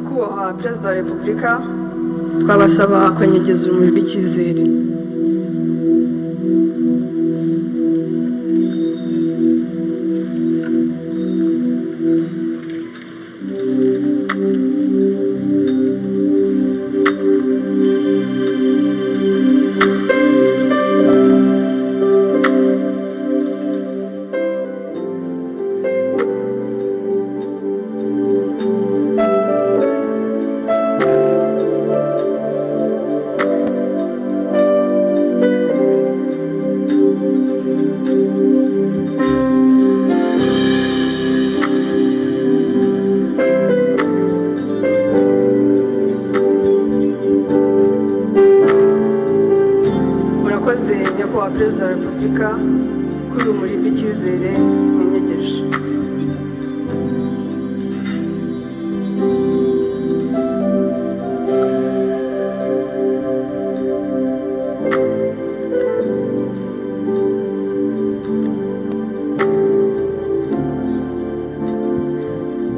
Nyakubahwa Perezida wa Repubulika, twabasaba kwenyegeza urumuri rw'icyizere. Murakoze, Nyakubahwa Perezida wa Repubulika, kuri urumuri rw'icyizere mwenyegeje.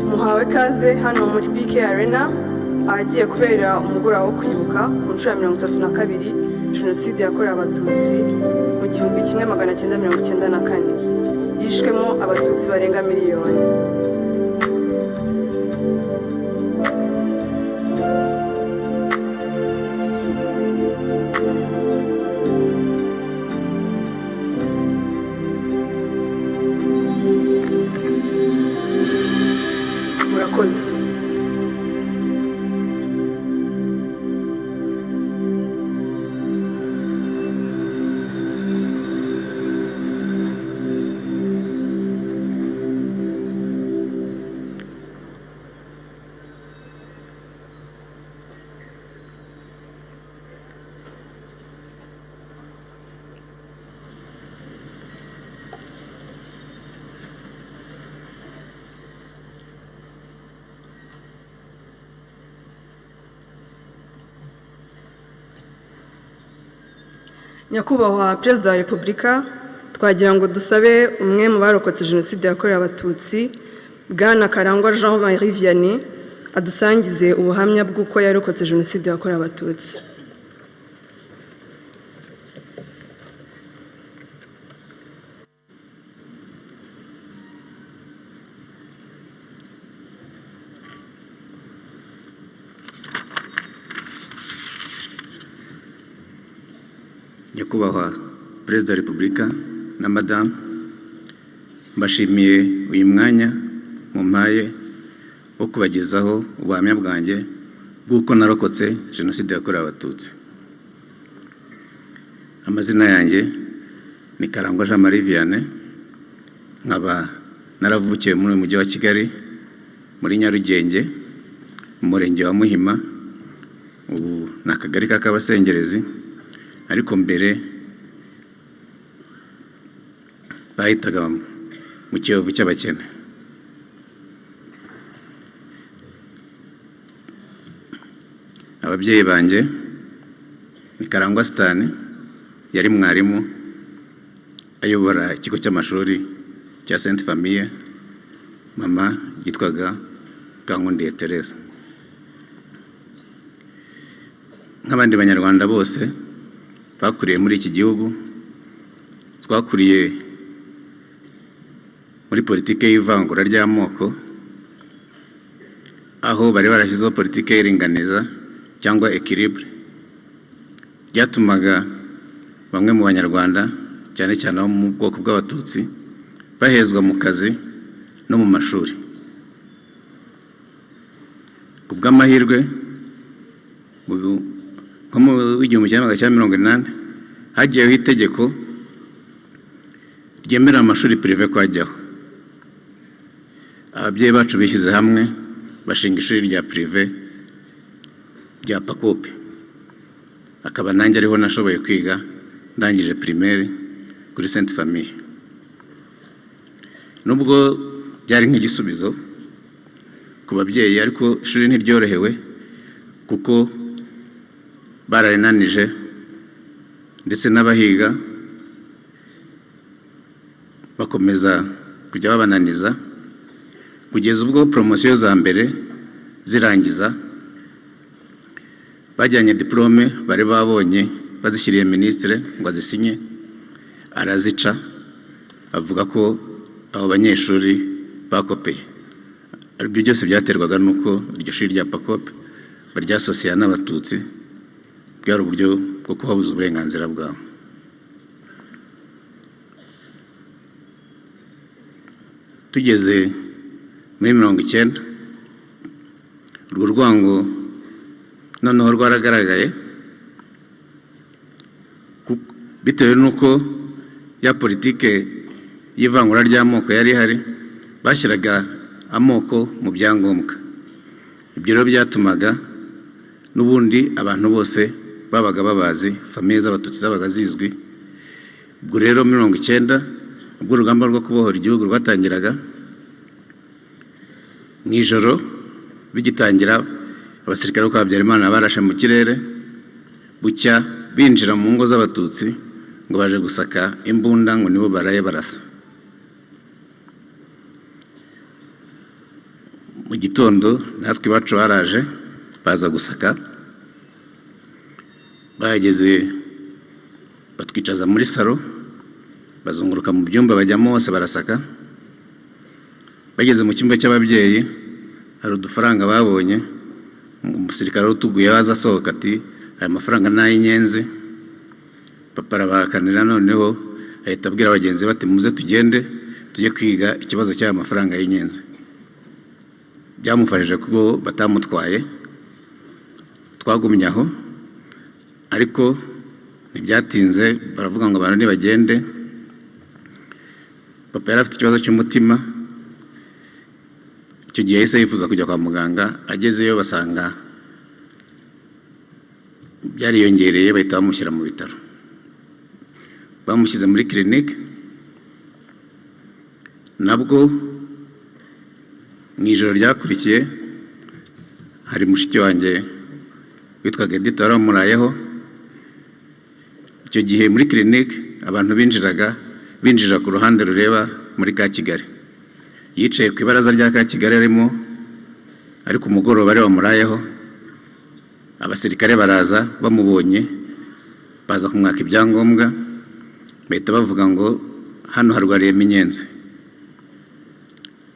Muhawe ikaze hano muri BK Arena, ahagiye kubera umugoroba wo kwibuka ku nshuro ya 32 Jenoside yakorewe Abatutsi mu 1994, yishwemo Abatutsi barenga miliyoni. Murakoze. Nyakubahwa Perezida wa Repubulika, twagira ngo dusabe umwe mu barokotse Jenoside yakorewe Abatutsi, Bwana Karangwa Jean Marie Vianney, adusangize ubuhamya bw'uko yarokotse Jenoside yakorewe Abatutsi. Nyakubahwa Perezida wa Repubulika na Madamu, mbashimiye uyu mwanya mumpaye wo kubagezaho ubuhamya bwanjye bw'uko narokotse Jenoside yakorewe Abatutsi. Amazina yanjye ni Karangwa Jean Marie Vianney, nkaba naravukiye muri uyu mujyi wa Kigali, muri Nyarugenge, mu murenge wa Muhima, ubu ni akagari ka Kabasengerezi, ariko mbere bahitaga mu Kiyovu cy'abakene. Ababyeyi banjye ni Karangwa Sitani, yari mwarimu ayobora ikigo cy'amashuri cya Sainte Famille, mama yitwaga Kankundiye Teresa. Nk'abandi Banyarwanda bose bakuriye muri iki gihugu, twakuriye muri politiki y'ivangura ry'amoko, aho bari barashyizeho politiki y'iringaniza cyangwa équilibre, byatumaga bamwe mu Banyarwanda, cyane cyane abo mu bwoko bw'Abatutsi, bahezwa mu kazi no mu mashuri. Ku bw'amahirwe, nko mu 1980 hagiyeho itegeko ryemerera amashuri privé ko ajyaho. Ababyeyi bacu bishyize hamwe bashinga ishuri rya privé rya Pakope, akaba nanjye ariho nashoboye kwiga ndangije primaire kuri Sainte Famille. Nubwo byari nk'igisubizo ku babyeyi, ariko ishuri ntiryorohewe kuko bararinanije, ndetse n'abahiga bakomeza kujya babananiza, kugeza ubwo promotion za mbere Zirangiza bajyanye diplôme bari babonye, bazishyiriye minisitire ngo azisinye, arazica, avuga ko abo banyeshuri bakopeye. Ibyo byose byaterwaga n'uko iryo shuri rya Apacope baryasosiya n'Abatutsi, bwari uburyo bwo kubabuza uburenganzira bwabo. Tugeze muri 90, urwo rwango noneho rwaragaragaye bitewe n'uko ya politike y'ivangura ry'amoko yari ihari, bashyiraga amoko mu byangombwa. Ibyo rero byatumaga n'ubundi abantu bose babaga babazi, famille z'Abatutsi zabaga zizwi. Ubwo rero 90, ubwo urugamba rwo kubohora igihugu rwatangiraga, mu ijoro bigitangira, abasirikare bo kwa Habyarimana barashe mu kirere, bucya binjira mu ngo z'Abatutsi ngo baje gusaka imbunda, ngo nibo baraye barasa. Mu gitondo natwe iwacu baraje baza gusaka, bahageze batwicaza muri salo, bazunguruka mu byumba bajyamo hose barasaka. Bageze mu cyumba cy'ababyeyi hari udufaranga babonye, umusirikare utuguye waza asohoka ati: "Aya mafaranga ni ay'inyenzi." Papa arabahakanira, noneho ahita abwira bagenzi be ati: "Muze tugende tujye kwiga ikibazo cy'aya mafaranga y'inyenzi." Byamufashije kuko batamutwaye, twagumye aho. Ariko ntibyatinze baravuga ngo abantu nibagende. Papa yari afite ikibazo cy'umutima, icyo gihe yahise yifuza kujya kwa muganga. Agezeyo basanga byariyongereye, bahita bamushyira mu bitaro. Bamushyize muri clinique nabwo mu ijoro ryakurikiye hari mushiki wanjye witwaga Edith wari wamurayeho. Icyo gihe muri clinique abantu binjiraga binjira ku ruhande rureba muri ka Kigali. Yicaye ku ibaraza rya ka Kigali arimo, ariko umugoroba ari wamurayeho, abasirikare baraza bamubonye, baza kumwaka ibyangombwa, bahita bavuga ngo hano harwariyemo inyenzi.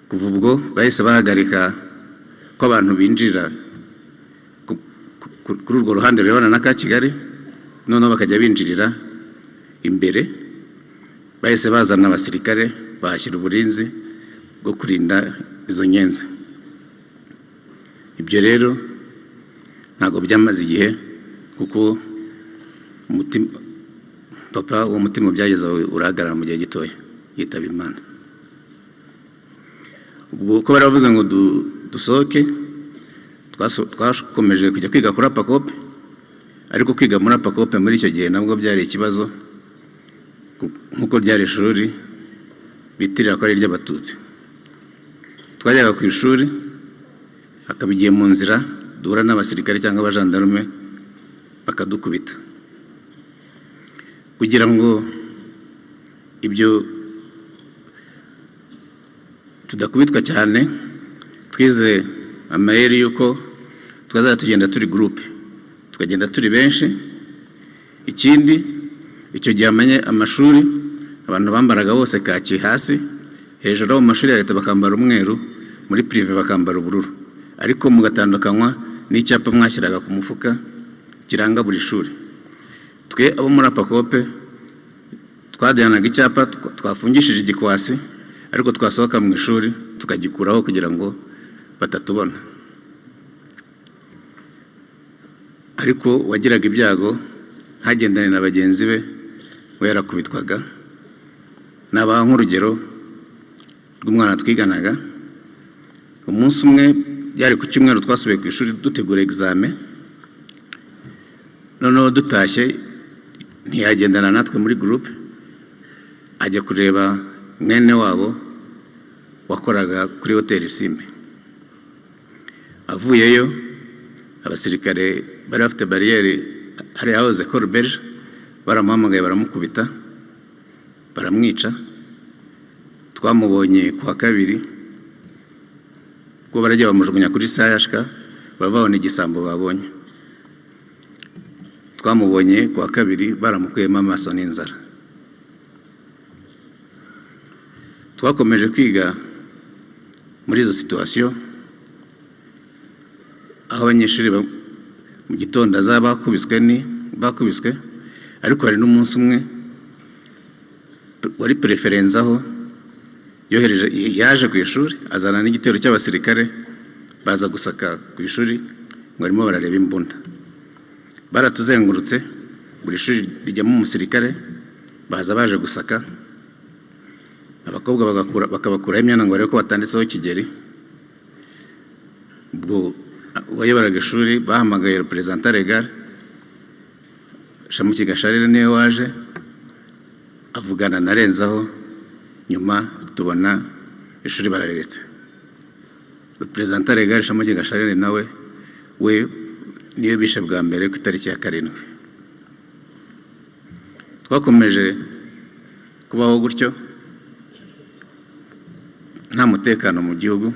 Kuva ubwo bahise bahagarika ko abantu binjira kuri urwo ruhande rurebana na ka Kigali, noneho bakajya binjirira imbere. Bahise bazana abasirikare, bahashyira uburinzi bwo kurinda izo nyenzi. Ibyo rero ntabwo byamaze igihe, kuko umutima papa, uwo mutima byageze aho urahagarara, mu gihe gitoya yitaba Imana. Ubwo uko baravuze ngo dusohoke, twakomeje kujya kwiga kuri Apacope. Ariko kwiga muri Apacope muri icyo gihe nabwo byari ikibazo, nk'uko ryari ishuri bitirira ko ari iry'Abatutsi. Twajyaga ku ishuri, hakaba igihe mu nzira duhura n'abasirikare cyangwa abajandarume bakadukubita. Kugira ngo ibyo tudakubitwa cyane, twize amayeri y'uko twazajya tugenda turi groupe, tukagenda turi benshi. Ikindi, icyo gihe amashuri abantu bambaraga bose kaki hasi, hejuru mu mashuri ya leta bakambara umweru, muri privé bakambara ubururu, ariko mugatandukanywa n'icyapa mwashyiraga ku mufuka kiranga buri shuri. Twe abo muri Apacope twajyanaga icyapa twafungishije igikwasi, ariko twasohoka mu ishuri tukagikuraho kugira ngo batatubona. Ariko uwagiraga ibyago ntagendane na bagenzi be, we yarakubitwaga. Nabaha nk'urugero rw'umwana twiganaga. Umunsi umwe byari ku cyumweru, twasubiye ku ishuri dutegura examen, noneho dutashye ntiyagendana natwe muri groupe, ajya kureba mwene wabo wakoraga kuri hoteli Simbi. Avuyeyo, abasirikare bari bafite bariyeri hariya hahoze Ecole Belge baramuhamagaye, baramukubita, baramwica. Twamubonye ku wa kabiri ubwo baragiye bamujugunya kuri CHK. Baba babona igisambo babonye. Twamubonye ku wa kabiri baramukuyemo amaso n'inzara. Twakomeje kwiga muri izo situation, aho abanyeshuri mu gitondo azaba bakubiswe, ni bakubiswe. Ariko hari n'umunsi umwe wari préfet Renzaho yohereje, yaje ku ishuri azana n'igitero cy'abasirikare, baza gusaka ku ishuri ngo barimo barareba imbunda. Baratuzengurutse, buri shuri rijyamo umusirikare, baza baje gusaka abakobwa, bakabakuraho imyenda ngo barebe ko batanditseho Kigeli. Ubwo uwayoboraga ishuri bahamagaye représentant légal Shamukiga Charles, niwe waje avugana na Renzaho. Nyuma tubona ishuri bararetse. Représentant légal Shamukiga Charles nawe we niyo bishe bwa mbere ku itariki ya 7. Twakomeje kubaho gutyo, nta mutekano mu gihugu.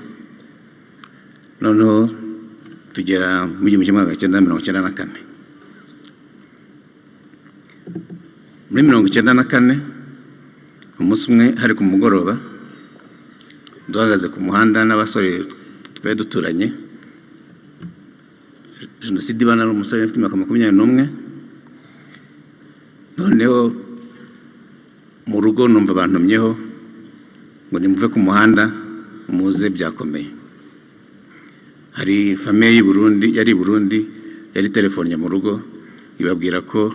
Noneho tugera mu 1994. Muri 94, umunsi umwe hari ku mugoroba, duhagaze ku muhanda n'abasore twari duturanye. Jenoside iba nari umusore ufite imyaka 21. Noneho mu rugo numva bantumyeho ngo nimuve ku muhanda muze, byakomeye. Hari famille y'i Burundi, yari i Burundi, yari telefonnye mu rugo ibabwira ko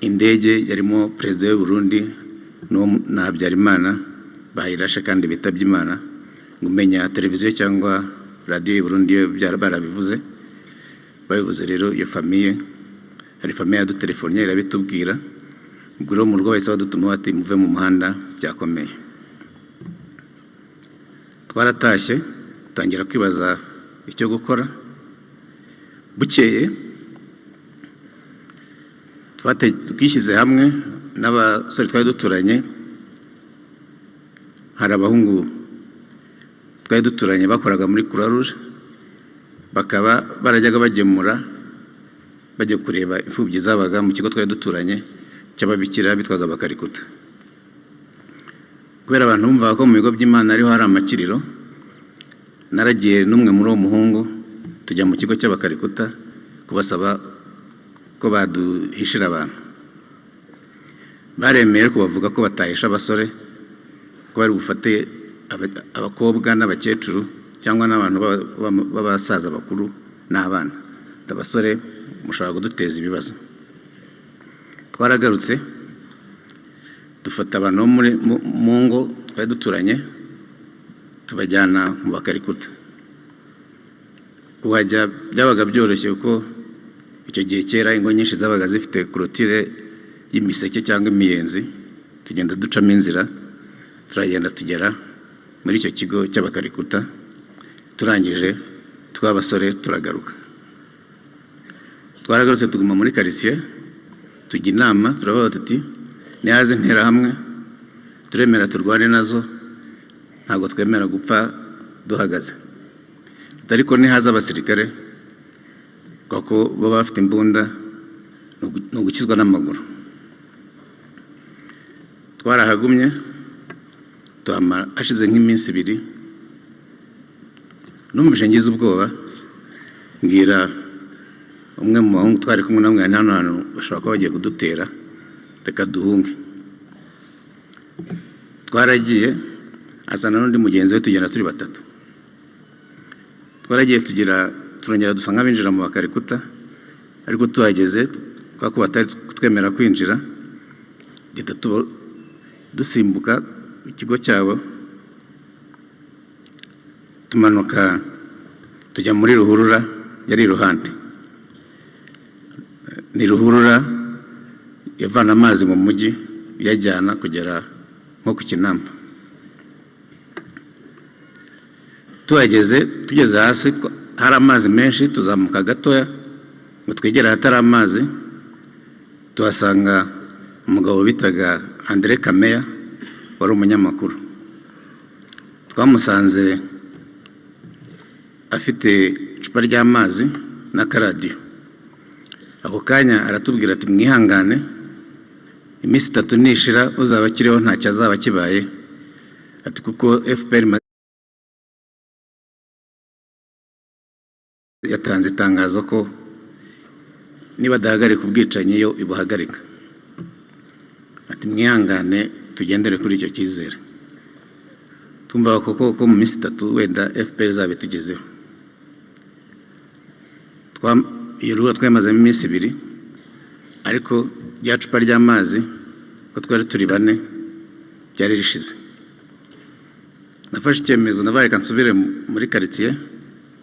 indege yarimo perezida w'u Burundi na Habyarimana bayirashe kandi bitabye Imana. Ngo umenya televiziyo cyangwa radiyo y'u Burundi yo barabivuze. Babivuze rero, iyo famille, hari famille yadutelefonnye irabitubwira. Ubwo rero mu rugo bahise badutuma bati: "Muve mu muhanda, byakomeye." Twaratashye, dutangira kwibaza icyo gukora. Bukeye twishyize hamwe n'abasore twari duturanye. Hari abahungu twari duturanye bakoraga muri Croix Rouge, bakaba barajyaga bagemura, bajya kureba imfubyi zabaga mu kigo twari duturanye cy'ababikira bitwaga Bakarikuta. Kubera abantu bumvaga ko mu bigo by'Imana ariho hari amakiriro, naragiye n'umwe muri uwo muhungu, tujya mu kigo cy'Abakarikuta kubasaba ko baduhishira abantu. Baremeye, ariko bavuga ko batahisha abasore, ko bari bufate abakobwa n'abakecuru cyangwa n'abantu b'abasaza bakuru n'abana. Abasore mushobora kuduteza ibibazo. Twaragarutse, dufata abantu bo muri mu ngo twari duturanye, tubajyana mu Bakarikuta. Kuhajya byabaga byoroshye, kuko icyo gihe kera ingo nyinshi zabaga zifite clôture y'imiseke cyangwa imiyenzi. Tugenda ducamo inzira, turagenda tugera muri icyo kigo cy'Abakarikuta. Turangije tw'abasore turagaruka. Twaragarutse, tuguma muri karitsiye, tujya inama, turavuga tuti: "Nihaza Interahamwe turemera turwane nazo, ntabwo twemera gupfa duhagaze. Ariko nihaza abasirikare, kuko baba bafite imbunda, ni ugukizwa n'amaguru." Twarahagumye, tuhamara. Hashize nk'iminsi 2, numvise ngize ubwoba, mbwira umwe mu bahungu twari kumwe namwe: "Hano hantu bashobora kuba bagiye kudutera, reka duhunge." Twaragiye, azana n'undi mugenzi we, tugenda turi batatu. Twaragiye tugera, turongera dusa nk'abinjira mu Bakarikuta, ariko tuhageze, kubera ko batari kutwemera kwinjira, duhita dusimbuka ikigo cyabo, tumanuka tujya muri ruhurura yari iruhande. Ni ruhurura ivana amazi mu mujyi iyajyana kugera nko ku Kinamba. Tuhageze, tugeze hasi hari amazi menshi, tuzamuka gatoya ngo twegere ahatari amazi, tuhasanga umugabo bitaga Andre Kameya, wari umunyamakuru. Twamusanze afite icupa ry'amazi, Icupa ry'amazi n'akaradiyo. Ako kanya aratubwira ati: "Mwihangane, iminsi 3 nishira uzaba akiriho ntacyo azaba kibaye," ati kuko FPR yatanze itangazo ko nibadahagarika ubwicanyi yo ibuhagarika. Ati: "Mwihangane, tugendere kuri icyo cyizere." Tumva koko ko mu minsi 3 wenda FPR izaba itugezeho. Iyo ruhurura twayimazemo iminsi 2, ariko rya cupa ry'amazi, ko twari turi bane, ryari rishize. Nafashe icyemezo, nabaye reka nsubire muri karitsiye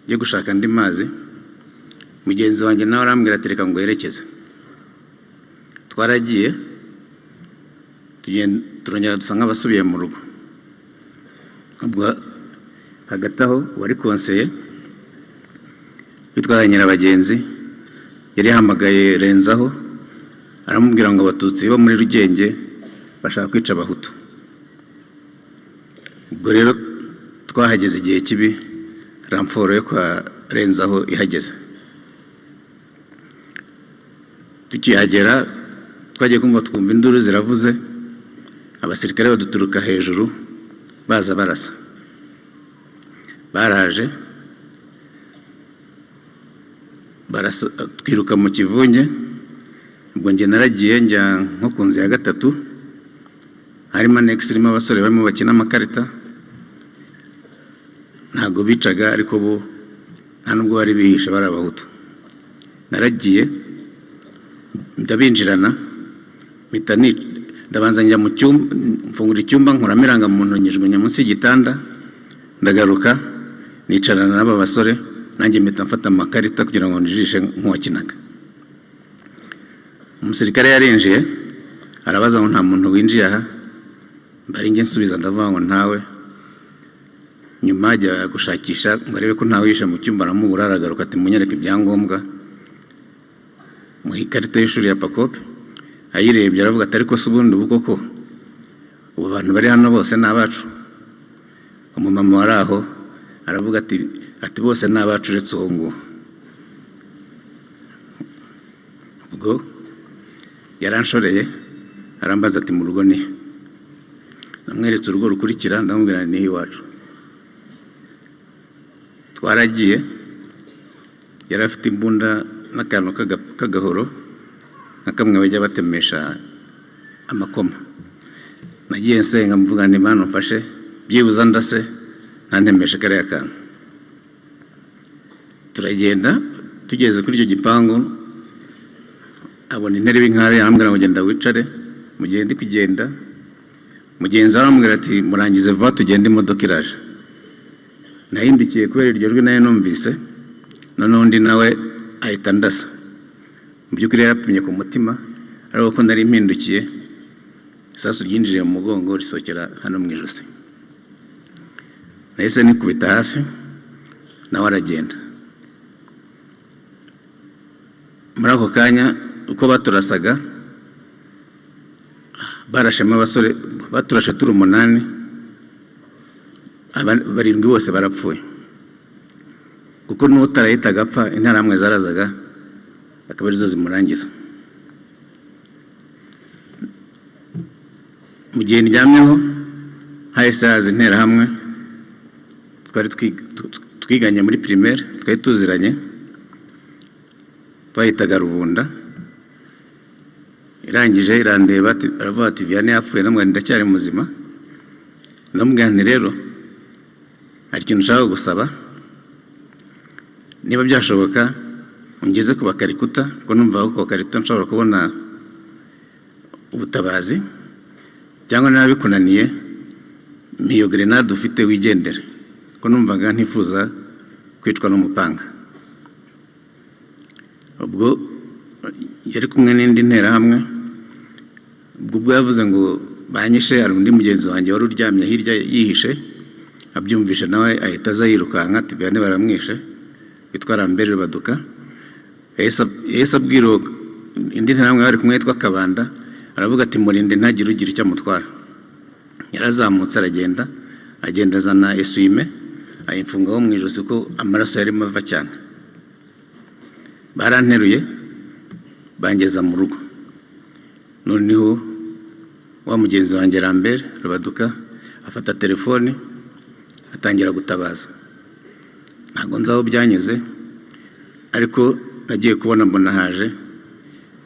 njye gushaka andi mazi. Mugenzi wanjye nawe arambwira ati: "Reka ngo yerekeze." Twaragiye, turongera dusa nk'abasubiye mu rugo. Ubwo hagati aho wari konseye witwa Nyirabagenzi yari yahamagaye Renzaho, aramubwira ngo Abatutsi bo muri Rugenge bashaka kwica Abahutu. Ubwo rero twahageze igihe kibi, renfort yo kwa Renzaho ihageze. Tukihagera twagiye kumva twumva induru ziravuze, abasirikare baduturuka hejuru baza barasa. Baraje barasa, twiruka mu kivunge. Ubwo njye naragiye njya nko ku nzu ya gatatu, harimo annexe irimo abasore barimo bakina amakarita. Ntabwo bicaga, ariko bo nta nubwo bari bihishe, bari Abahutu. Naragiye ndabinjirana, mpita ndabanza njya mu cyumba, mfungura icyumba, nkuramo irangamuntu, nyijugunya munsi y'igitanda. Ndagaruka nicarana n'aba basore, nanjye mpita mfata amakarita kugira ngo njijishe nk'uwakinaga. Umusirikare yarinjiye arabaza ngo: "Nta muntu winjiye aha?" Mbari njye nsubiza, ndavuga ngo: "Ntawe." Nyuma ajya gushakisha ngo arebe ko ntawe yishe mu cyumba, aramubura. Aragaruka ati: "Munyereke ibyangombwa." Muha ikarita y'ishuri ya Pacope. Ayirebye aravuga ati: "Ariko se ubundi ubu koko ubu abantu bari hano bose ni abacu?" Umumama wari aho aravuga ati: "Bose ni abacu uretse uwo nguwo." Ubwo yaranshoreye, arambaza ati: "Mu rugo ni?" Namweretse urugo rukurikira, ndamubwira ni iwacu. Twaragiye, yari afite imbunda n'akantu k'agahoro nka kamwe bajya batemesha amakoma. Nagiye nsenga, mvuga nti: "Mana umfashe, byibuze ndase ntantemeshe kariya kantu." Turagenda, tugeze kuri icyo gipangu abona intebe y'inkari, arambwira ngo: "Genda wicare." Mu gihe ndi kugenda, mugenzi we aramubwira ati: "Murangize vuba tugende, imodoka iraje." Nahindukiye kubera iryo jwi nayo numvise, noneho undi nawe ahita ndasa. Mu by'ukuri yarapimye ku mutima, ariko ko nari mpindukiye, isasu ryinjiriye mu mugongo risohokera hano mu ijosi. Nahise nikubita hasi, nawe aragenda. Muri ako kanya uko baturasaga, barashemo abasore, baturashe turi umunani, barindwi bose barapfuye, kuko n'utarahitaga apfa interahamwe zarazaga akaba arizo zimurangiza. Mu gihe ndyamyeho hahise haza interahamwe twari twiganye muri primaire, twari tuziranye, twayitaga Rubunda. Irangije irandeba, aravuga ati: "Vianney yapfuye?" Ndamubwira nti: "Ndacyari muzima." Ndamubwira nti: "Rero hari ikintu nshaka gusaba, niba byashoboka ungeze ku Bakarikuta, kuko numva ko ku Bakarikuta nshobora kubona ubutabazi, cyangwa niba bikunaniye iyo grenade ufite wigendere," ko numvaga ntifuza kwicwa n'umupanga. Ubwo yari kumwe n'indi nterahamwe. Ubwo yavuze ngo banyishe, hari undi mugenzi wanjye wari uryamye hirya yihishe, abyumvishe nawe ahita aza yirukanka ati: "Vianney baramwishe," witwa Lambert Rubaduka. Yahise abwira indi nterahamwe bari kumwe yitwa Kabanda, aravuga ati: "Murinde ntagire ugira icyo amutwara." Yarazamutse aragenda, agenda azana essuie-main, ayimfungaho mu ijosi kuko amaraso yarimo ava cyane. Baranteruye bangeza mu rugo. Noneho wa mugenzi wanjye Lambert Rubaduka afata telefoni atangira gutabaza. Ntabwo nzi aho byanyuze, ariko nagiye kubona mbona haje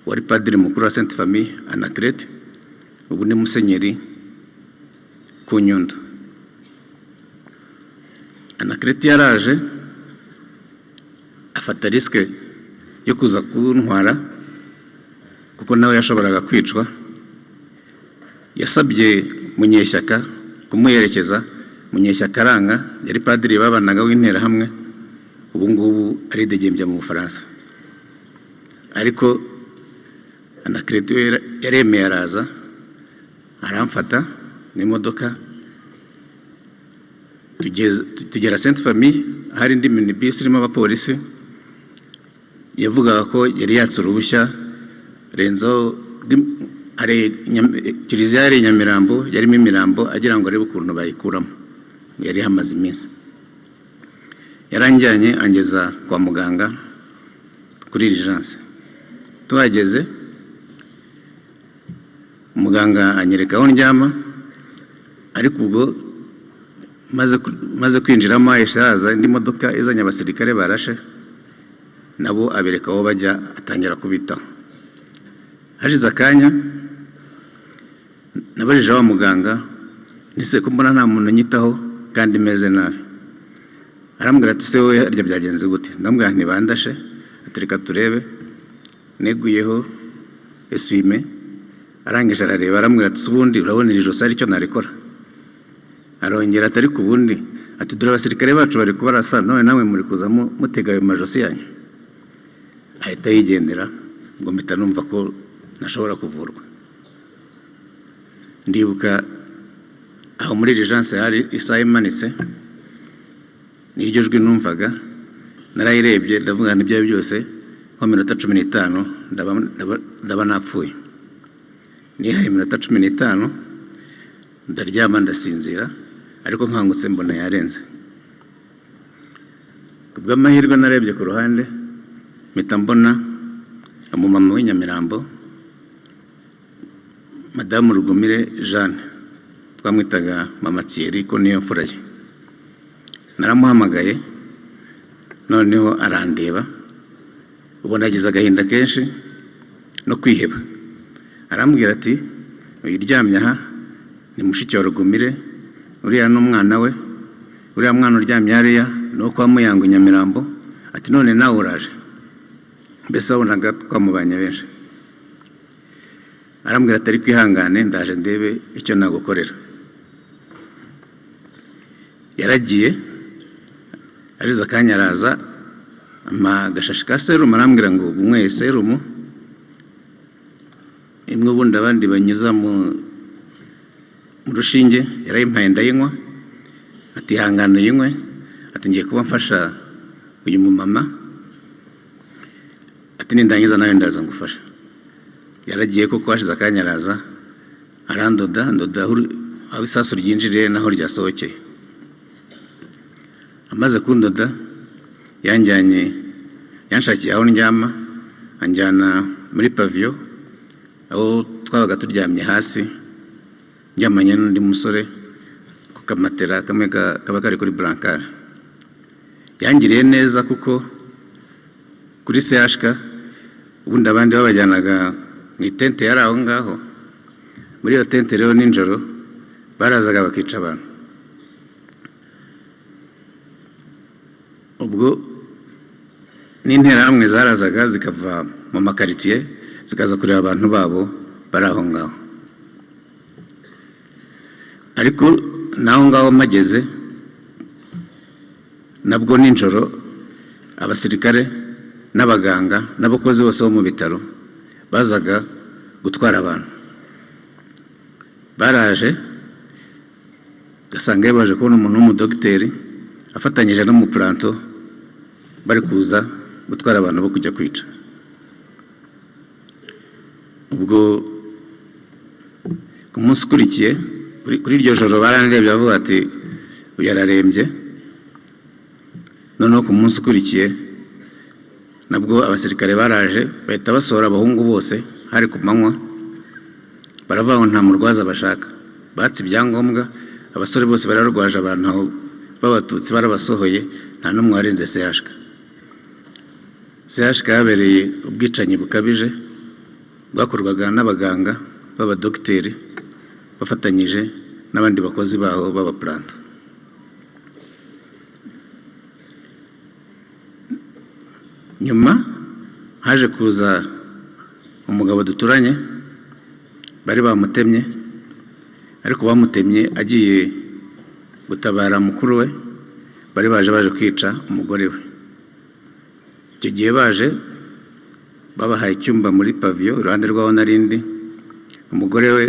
wari padiri mukuru wa Sainte Famille Anaclet, ubu ni Musenyeri ku Nyundo. Anaclet yaraje afata risque yo kuza kuntwara kuko nawe yashoboraga kwicwa. Yasabye Munyeshyaka kumuherekeza, Munyeshyaka aranga. Yari padiri babanaga w'Interahamwe, ubu ngubu aridegembya mu Bufaransa. Ariko Anaclet we yaremeye, araza aramfata n'imodoka, tugera Sainte Famille. Hari indi minibisi irimo abapolisi. Yavugaga ko yari yatse uruhushya renzaho hari kiliziya yari i Nyamirambo, yarimo imirambo, agira ngo arebe ukuntu bayikuramo, yari hamaze iminsi. Yaranjyanye angeza kwa muganga kuri urgence. Tuhageze, muganga anyereka aho ndyama, ariko ubwo maze kwinjiramo hahise haza indi modoka izanye abasirikare barashe, nabo abereka aho bajya, atangira kubitaho. Hashize akanya nabajije wa muganga nise ko mbona nta muntu unyitaho kandi meze nabi. Arambwira ati: "Se wowe harya byagenze gute?" Ndamubwira nti: "Bandashe." Ati: "Reka turebe." Neguyeho essuie-main, arangije arareba, arambwira ati: "Ubundi urabona iri josi aricyo narikora?" Arongera ati: "Ariko ubundi," ati, "dore abasirikare bacu bari kubarasa, none nawe muri kuzamo mutega ayo majosi yanyu." Ahita yigendera. Ngo mpita numva ko ntashobora kuvurwa. Ndibuka aho muri urgence hari isaha imanitse, niryo jwi numvaga. Narayirebye, ndavuga nti: "Ibyo byose nko minota 15 ndaba napfuye." Nihaye iminota 15, ndaryama ndasinzira, ariko nkangutse mbona yarenze. Ku bw'amahirwe narebye ku ruhande, mpita mbona umumama w'i Nyamirambo, Madamu Rugumire Jeanne, twamwitaga Mama Thierry ko niyo mfura ye. Naramuhamagaye, noneho arandeba, ubona agize agahinda kenshi no kwiheba. Arambwira ati: "Uyu uryamye aha ni mushiki wa Rugumire, uriya ni umwana we, uriya mwana uryamye hariya ni uwo kwa Muyango i Nyamirambo." Ati: "None nawe uraje." Mbese wabonaga twamubanye benshi. Arambwira ati: "Ariko ihangane, ndaje ndebe icyo nagukorera." Yaragiye, ariza akanya araza, ampa agashashi ka serumu, arambwira ngo unyweye serumu imwe ubundi abandi banyuza mu rushinge. Yarayimpaye ndayinywa. Ati: "Ihangane uyinywe." Ati: "Ngiye kuba mfasha uyu mumama." Ati: "Nindangiza nawe ndaza ngufasha." Yaragiye koko, hashize akanya araza arandoda, ndoda aho isasu ryinjiriye n'aho ryasohokeye. Amaze kundoda, yanjyanye, yanshakiye aho ndyama, anjyana muri pavillon aho twabaga turyamye hasi, ndyamanye n'undi musore ku kamatera kamwe kaba kari kuri brancard. Yangiriye neza kuko kuri CHK ubundi abandi babajyanaga mu itente yari aho ngaho. Muri iyo tente rero nijoro barazaga bakica abantu. Ubwo n'Interahamwe zarazaga zikava mu makaritsiye zikaza kureba abantu babo bari aho ngaho. Ariko n'aho ngaho mpageze nabwo nijoro abasirikare n'abaganga n'abakozi bose bo mu bitaro bazaga gutwara abantu. Baraje, ugasanga baje kubona umuntu w'umudogiteri afatanyije n'umupuranto, bari kuza gutwara abantu bo kujya kwica. Ubwo ku munsi ukurikiye, kuri iryo joro baranrebye bavuga ati: "Uyu ararembye." Noneho ku munsi ukurikiye Nabwo abasirikare baraje, bahita basohora abahungu bose. Hari ku manywa. Baravuga ngo nta murwaza bashaka. Batse ibyangombwa abasore bose bararwaje. Abantu aho b'Abatutsi barabasohoye, nta n'umwe warenze CHK. CHK yabereye ubwicanyi bukabije bwakorwaga n'abaganga b'abadogiteri bafatanyije n'abandi bakozi baho b'abapuranta. Nyuma haje kuza umugabo duturanye bari bamutemye, ariko bamutemye agiye gutabara mukuru we bari baje kwica umugore we. Icyo gihe baje babahaye icyumba muri pavillon iruhande rw'aho narindi. Umugore we